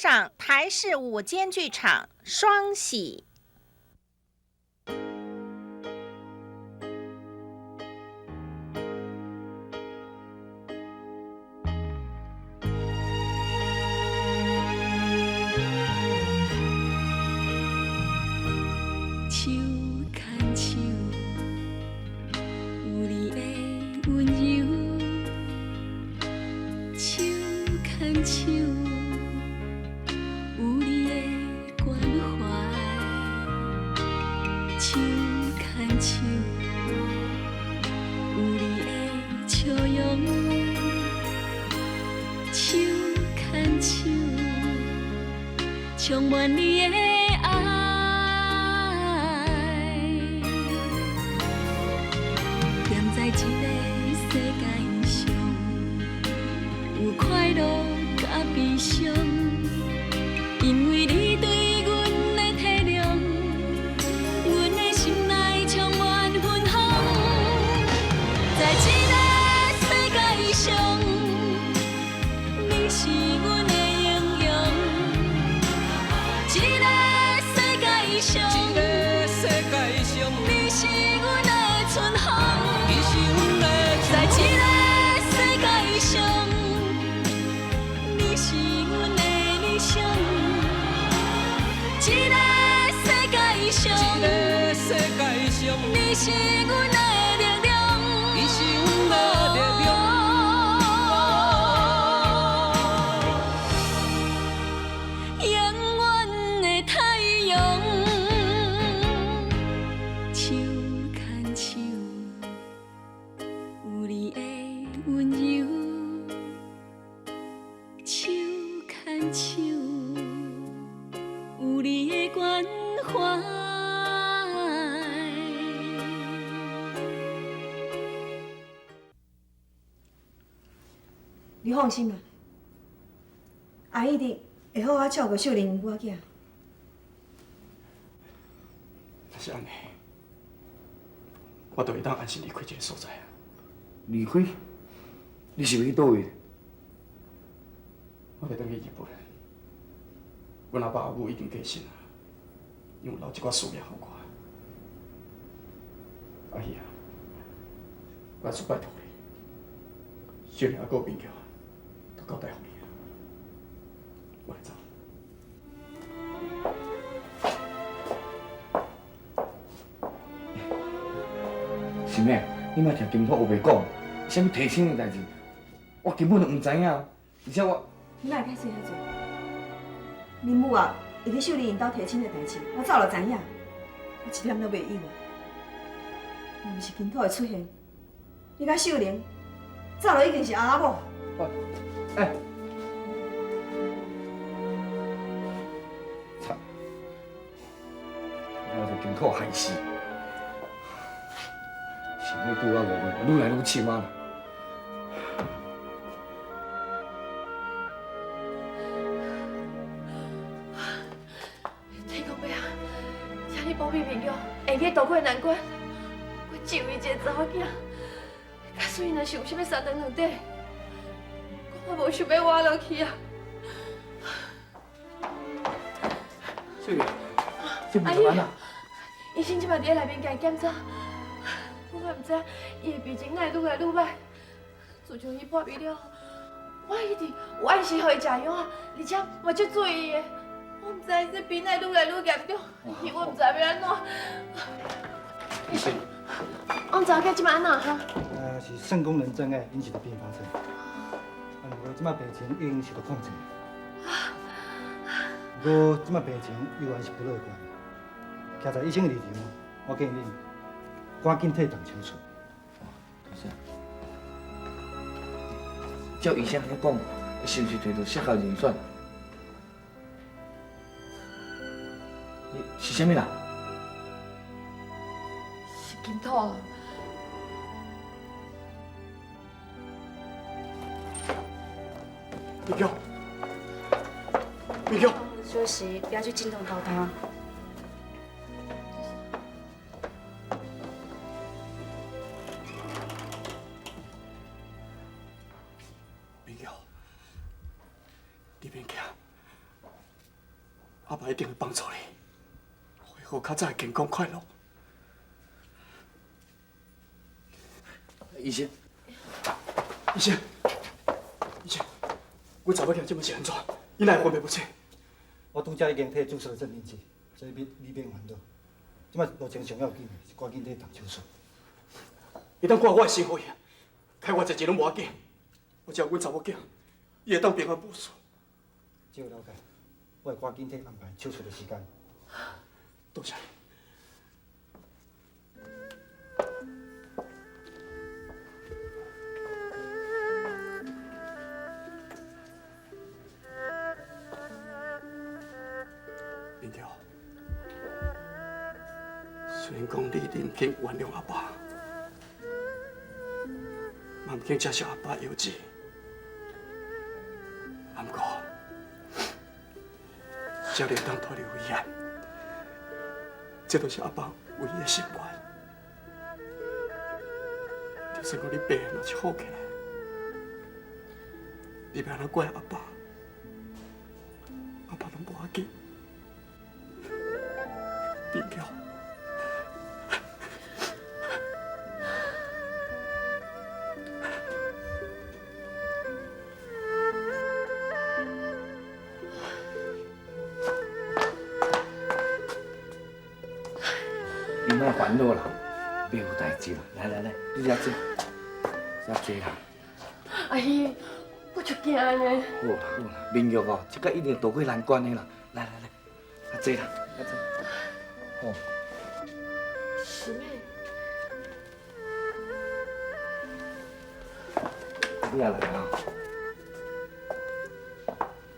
赏台視午間劇場《雙喜》。手牽手，有你的溫柔；手牽手，有你的關懷；手牽手，有你的笑容；手牽手，充滿你的愛。踮在這个世界上，有快樂佮悲傷，因為你對阮的體諒，阮的心內充滿芬芳。在這个世界上，你是阮的英雄。這个世界上，你是阮的春風。在這个世界上，你是阮的理想。這个世界上，你是阮的力量。永遠的太陽，手牽手，有你的溫柔；手牽手，有你的關懷。你放心啦，阿姨一定會好好照顧秀玲我囝。若是按呢，我就會當安心離開這个所在啊。離開？你是欲去佗位？我欲轉去日本。阮阿爸阿母已經過身啊，𪜶有留一寡事業予我。阿姨啊，我還是拜託你，秀玲還閣有面橋，都交代予你啊。我來走。是咩？你莫聽金土烏白講，啥物提親的代誌，我根本就毋知影。而且我，你哪會解說遐濟？恁母啊，會去秀玲𪜶兜提親的代誌，我早就知影，我一點都袂意外。若毋是金土的出現，你佮秀玲早就已經是翁仔某。欸，操！我予金土害死，想欲拄我五月，愈來愈深啊！天公伯啊，請你保庇面橋會去渡過難關。我只有伊一個查某囝，假使伊若是有啥物三長兩短，我嘛無想欲活落去啊！秀玲，這毋是按怎？醫生這擺佇咧內面共伊檢查，我嘛毋知伊的病情哪會愈來愈歹。自從伊破病了後，我一直有按時予伊食藥啊，而且嘛足注意伊的。我毋知這病哪會愈來愈嚴重，我毋知欲按怎。醫生，阮查某囝這擺按怎哈？是腎功能障礙引起的併發症，啊，毋過這擺病情已經受到控制。毋過這擺病情依然是不樂觀。徛在醫生的立場，我建議恁趕緊替動手術。多謝。照醫生按呢講，是毋是提著適合人選？你是啥物人？是金土啊。美娇，美娇，休息，不要去驚動到他。美嬌，你免驚，阿爸一定會幫助你，恢復較早的健康快樂。醫生，醫生，醫生，阮查某囝這擺是按怎？伊哪會昏迷不醒？我拄才已經替注射鎮定劑，所以你免煩惱。這擺目前上要緊的是趕緊去動手術。會當掛我的身予伊，開偌濟錢攏無要緊，我只要阮查某囝，伊會當平安無事。這個了解，我會趕緊替安排手術的時間。多謝。明玉，雖然講你毋肯原諒阿爸，嘛毋肯接受阿爸藥劑，啊，毋過，只要你會當脫離危險，這就是阿爸唯一的心願。就算講你病若是好起來，你欲按怎怪阿爸，阿爸攏無要緊。明玉。你莫煩惱啦，袂有代誌啦。來來來，你遮坐，遮坐啦。阿姨，我足驚呢。好啦好啦，明玉哦，這擺一定渡過難關的啦。來來來，來坐啦，來坐。好。是咩？你也來啊？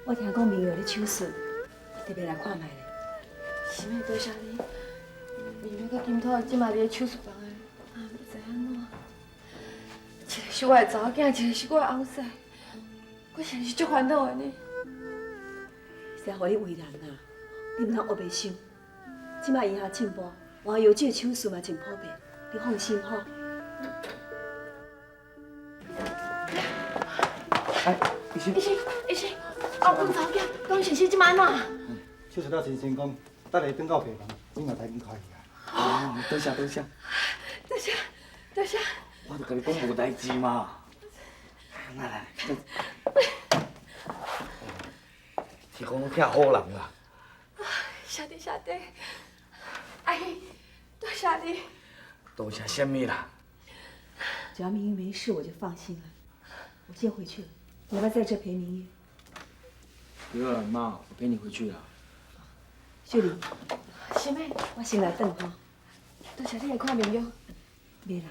我聽講明玉咧手術，我特別來看覓咧。是咩？多謝你。明玉佮金土這馬佇咧手術房的，啊，毋知按怎。一個是我的查某囝，一個是我的翁婿，我實在是足煩惱的呢。是予你為難啦，你毋通烏白想。這馬醫學進步，換藥這個手術嘛真普遍，你放心吼。哎，醫生，醫生，醫生，啊，阮查某囝，講先生這馬按怎？手術了真成功，等下轉到病房，你嘛趕緊開去啊。哦，多謝多謝。多謝多謝。我就共你講無代誌嘛。來來來，是講疼好人啦。謝謝謝謝，阿姨，多謝你。多謝啥物啦？只要明玉沒事，我就放心了。我先回去了，你要不要在這陪明玉？不用了，媽，我陪你回去了。秀玲，是咩？我先來轉吼。多謝你來看明玉。袂啦，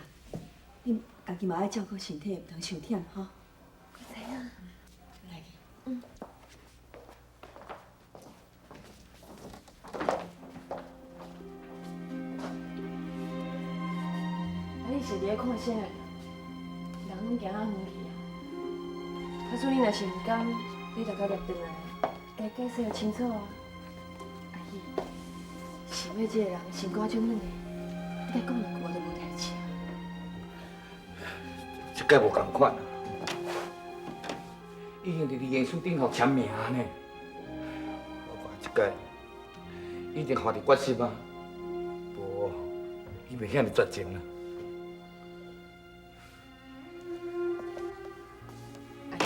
你家己嘛愛照顧身體，毋通傷忝吼。我知影。來。嗯。啊，你是佇咧看啥？人攏行啊遠去啊。假使你若是毋甘，你就共掠轉來，共伊解釋予清楚啊。阿喜，想欲這个人心肝足軟的，你共伊講兩句話就無代誌啊。這擺無仝款啊！已經佇離言書頂頭簽名呢。我看這擺已經下定決心啊，無伊袂遐爾絕情啦。阿喜，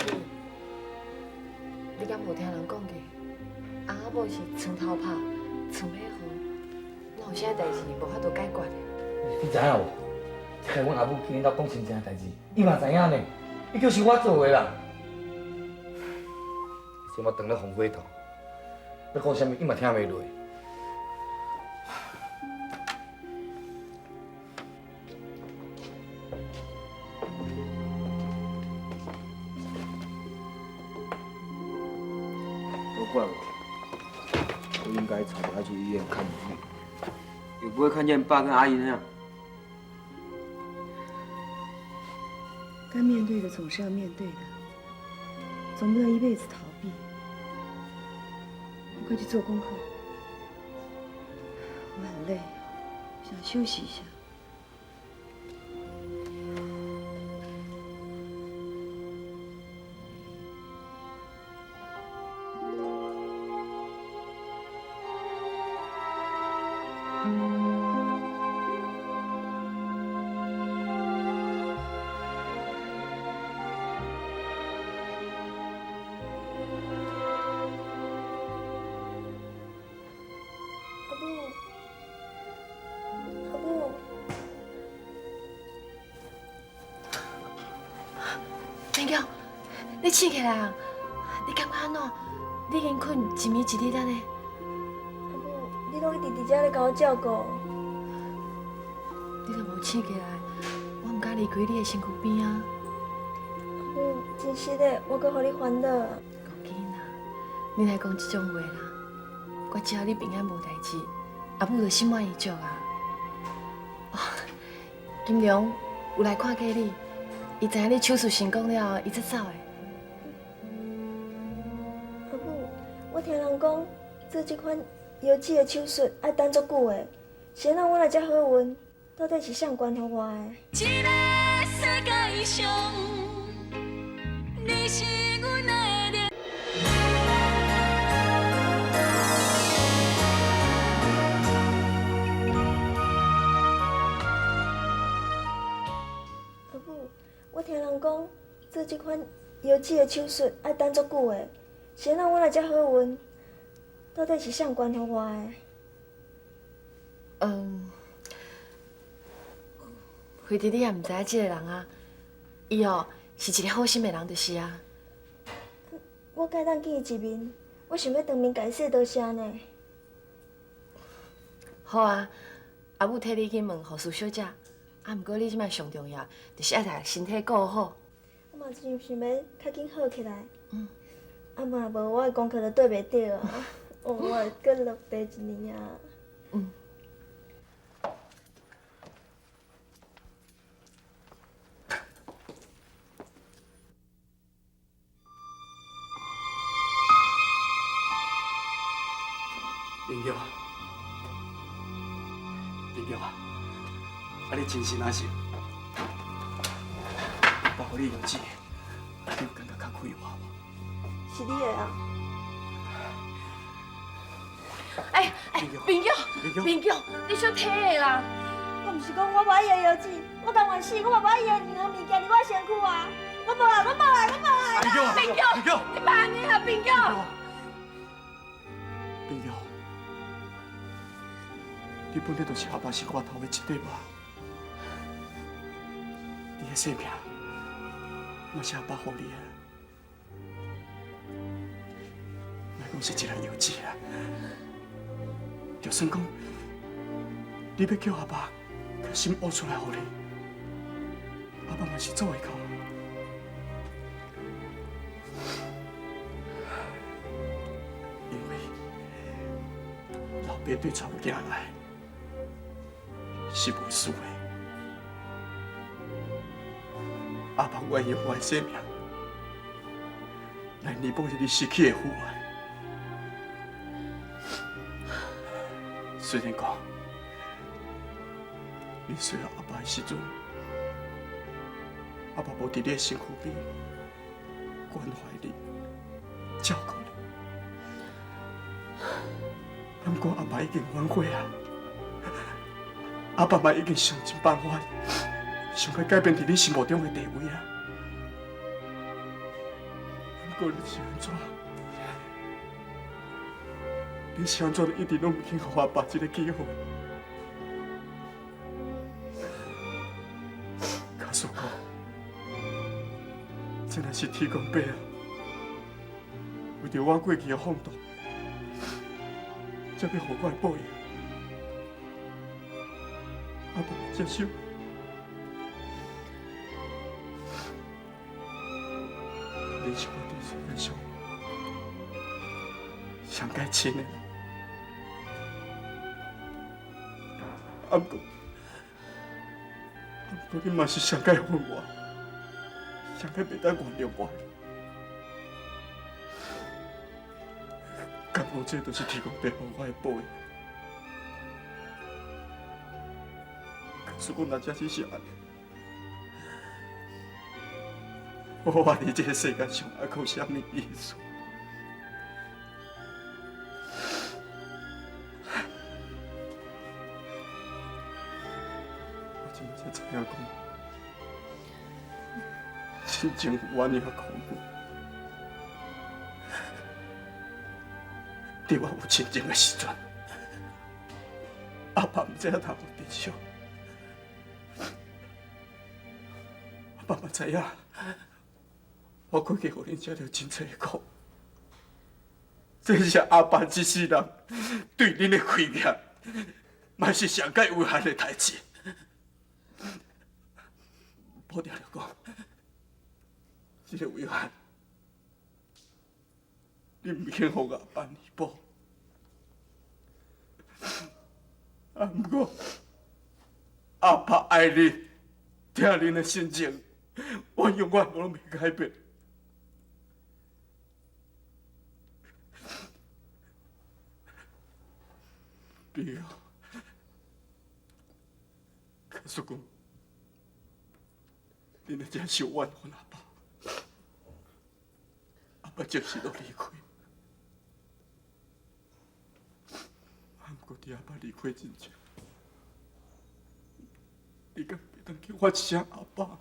你敢無聽人講過，翁仔某是床頭拍，床尾和，哪有啥代誌無法度解決的？你知影無？這擺阮阿母去恁兜講親情的代誌，伊嘛知影呢。伊就是我做的啦。而且我當咧防火頭，欲講啥物，伊嘛聽袂落。都怪我，我應該吵著他去醫院看明玉，也不會看見爸跟阿姨那樣。該面對的總是要面對的，總不能一輩子逃避。你快去做功課，我很累，想休息一下。你醒起來啊！你感覺按怎？你已經睏一暝一日按呢？阿母，你攏一直佇遮咧共我照顧。你若無醒起來，我毋敢離開你的身軀邊啊。阿母，真實的，我閣予你煩惱。講緊啦，你來講這種話啦，我只要你平安無代誌，阿母就心滿意足啊。哦，金龍有來看過你，伊知影你手術成功了後，伊才走的。阿母，我聽人講，做這款腰子的手術愛等足久的，是按怎我來遮好運？到底是誰關予我的？這个世界上，你是阮的灵。阿母，我聽人講，做這款腰子的手術愛等足久的，是按怎我來遮好運？到底是誰關予我的？嗯。惠弟，你也毋知影這个人啊，伊哦是一个好心的人，就是啊。我該當見伊一面，我想欲當面共伊說多謝呢。好啊，阿母替你去問護士小姐。啊，毋過你這擺上重要，就是愛共身體顧好。我嘛真想欲較緊好起來。嗯。啊，若無我的功課就綴袂著啊！哦，我會閣落地一年啊。嗯。明玉，明玉啊，啊你精神若是，爸予你药剂，你有感觉較快活無？是你的啊！哎哎，明玉，明玉，你小体的啦！我毋是講我無愛伊的藥劑，我甘願死，我嘛無愛伊的任何物件佇我身軀啊！我無愛，我無愛，我無愛！明玉，明玉，你別按呢啦，明玉。明玉，你本來就是阿爸身躯頭的一塊肉，你的性命嘛是阿爸予你的，莫講是一粒藥劑啊，就算講你欲叫阿爸共心挖出來予你，阿爸嘛是做會到。因為老爸對查某囝的愛是無私的，阿爸願意用我的生命來彌補你失去的父愛。雖然講你需要阿爸的時陣，阿爸無佇你的身軀邊關懷你、照顧你，不過阿爸已經反悔啊！阿爸嘛已經想盡辦法，想欲改變佇你心目中的地位啊！不過你是按怎？你是按怎一直攏毋肯予阿爸這個機會？假使講，真的是天公伯啊，為著我過去的放蕩，才欲予我的報應。阿爸接受。你是我佇世間上上該親的人，啊，毋過你嘛是上該恨我，上該袂當原諒我。敢講這就是天公伯予我的報應？如果若真是按呢，我活佇這个世界上還閣有啥物意思？我這擺才知影講，親情有按呢仔恐怖。佇我有親情的時陣，阿爸毋知影通有珍惜。阿爸嘛知影，我过去予恁吃著真濟苦，這是阿爸這世人對恁的虧欠，嘛是上蓋遺憾的代誌。我定定講，這個遺憾，你毋免予阿爸彌補。啊，毋過阿爸愛恁，疼恁的心情，我永遠攏袂改變。對啊，假使講，恁若真受怨恨阿爸，阿爸即時就離開。啊，毋過佇阿爸離開之前，你敢袂當叫我一聲阿爸？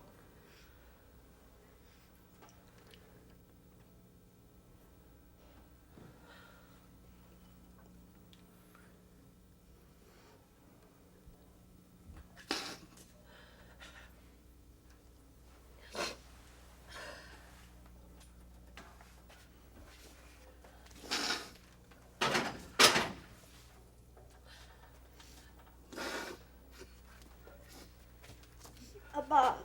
阿爸。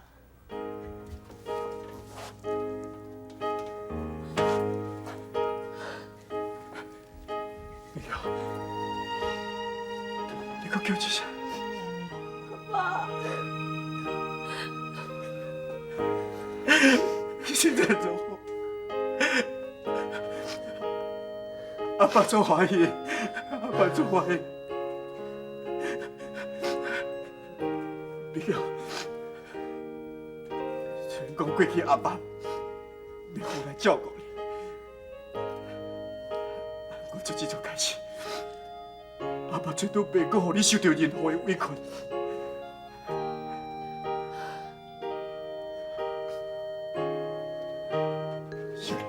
美瑶，你閣叫一聲。阿爸。現在做好，阿爸足歡喜，阿爸足歡喜。美瑤，雖然講過去阿爸袂好來照顧你，不過自這陣開始，阿爸絕對袂閣予你受著任何的委屈。秀玲，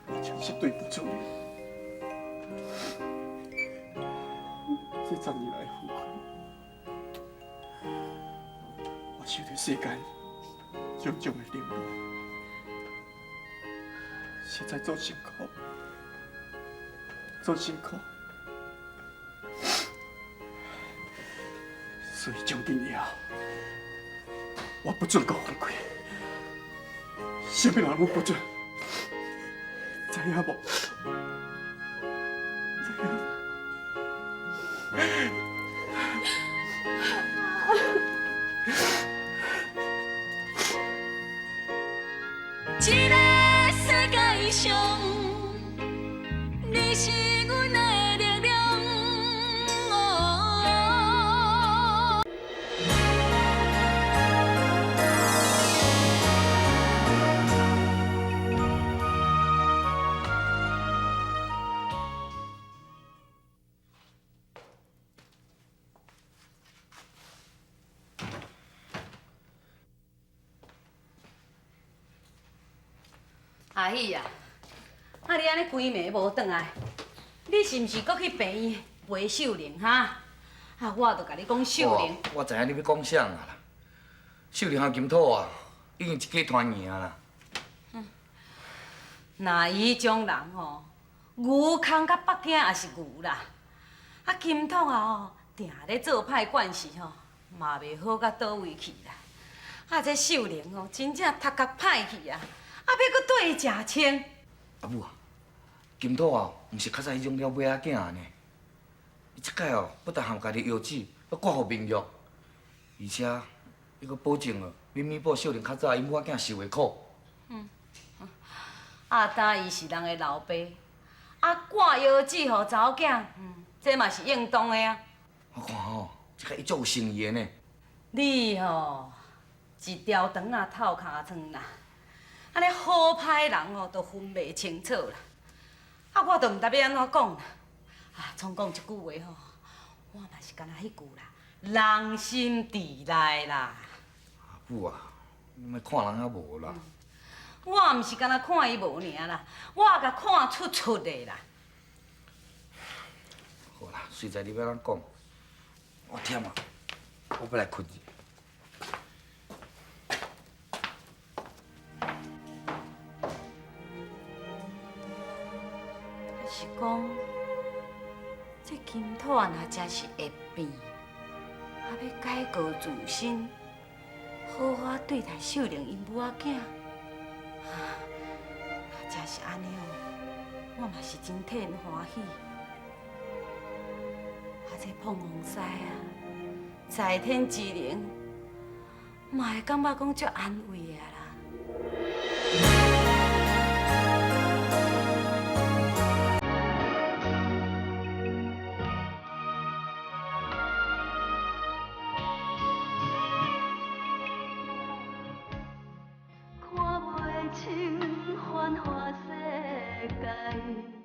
我真是對不住你，這十年來的苦困，我受著世間種種的冷落，實在足辛苦，足辛苦。所以從今以後，我不准閣犯規，啥物人攏不准，知影無？知影？這个世界上，你是阮的力量。哦。阿喜啊，啊你按呢規暝無轉來，你是毋是閣去病院陪秀玲哈？啊，我就共你講秀玲，我知影你欲講啥啊啦。秀玲和金土啊，已經一家團圓啊啦。若伊彼種人吼，牛空佮北京也是牛啦。啊，金土啊吼，定咧做歹關係吼，嘛袂好到佗位去啦。啊，這秀玲吼，真正頭殼歹去啊！啊，欲閣綴伊食穿。阿母啊，金土啊，毋是較早彼種了尾仔囝呢。伊這擺哦，不但含家己腰子，閣掛予明玉，而且伊閣保證哦，欲彌補秀玲較早𪜶母仔囝受的苦。阿達伊是人的老爸，啊掛腰子予查某囝，這嘛是應當的啊。我看吼，這个伊足有誠意的呢。你吼，一條腸仔透尻川啦，按呢好歹人吼都分袂清楚啦。啊，我都毋知欲按怎講啦。啊，創講一句話吼，我嘛是干焦彼句啦，人心佇內啦。阿母啊，你莫看人遐無啦。我毋是干焦看伊無爾啦，我共看出出的啦。好啦，隨在你欲按怎講，我忝啊，我欲來睏。是讲，这金土啊，若真是会变，啊，欲改过自新，好好对待秀玲𪜶母仔囝，啊，若真是按呢哦，我嘛是真替𪜶欢喜。啊，这凤凰师啊，在天之灵，嘛会感觉讲足安慰的啦。看袂清繁华世界。